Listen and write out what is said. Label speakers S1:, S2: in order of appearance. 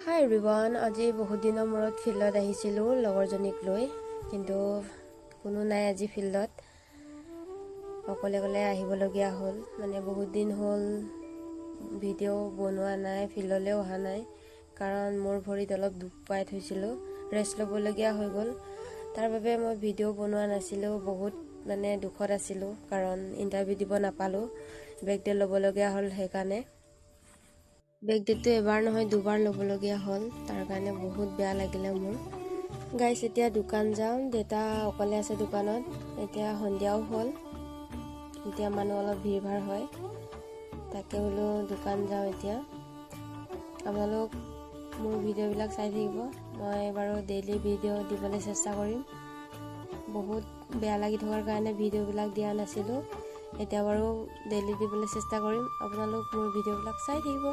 S1: হাই everyone, আজি বহুত দিনৰ মূৰত ফিল্ডত আহিছিলোঁ লগৰজনীক লৈ, কিন্তু কোনো নাই আজি ফিল্ডত, অকলে অকলে আহিবলগীয়া হ'ল। মানে বহুত দিন হ'ল ভিডিঅ' বনোৱা নাই, ফিল্ডলৈও অহা নাই, কাৰণ মোৰ ভৰিত অলপ দুখ পাই থৈছিলোঁ, ৰেষ্ট ল'বলগীয়া হৈ গ'ল। তাৰ বাবে মই ভিডিঅ' বনোৱা নাছিলোঁ, বহুত মানে দুখত আছিলোঁ, কাৰণ ইণ্টাৰভিউ দিব নাপালোঁ, বেক ডে ল'বলগীয়া হ'ল। সেইকাৰণে বেক ডেটটো এবাৰ নহয় দুবাৰ ল'বলগীয়া হ'ল, তাৰ কাৰণে বহুত বেয়া লাগিলে মোৰ। গাইছ, এতিয়া দোকান যাওঁ, দেউতা অকলে আছে দোকানত। এতিয়া সন্ধিয়াও হ'ল, এতিয়া মানুহ অলপ ভিৰ ভাৰ হয়, তাকে বোলো দোকান যাওঁ এতিয়া। আপোনালোক মোৰ ভিডিঅ'বিলাক চাই থাকিব, মই বাৰু ডেইলি ভিডিঅ' দিবলৈ চেষ্টা কৰিম। বহুত বেয়া লাগি থকাৰ কাৰণে ভিডিঅ'বিলাক দিয়া নাছিলোঁ, এতিয়া বাৰু ডেইলি দিবলৈ চেষ্টা কৰিম। আপোনালোক মোৰ ভিডিঅ'বিলাক চাই থাকিব।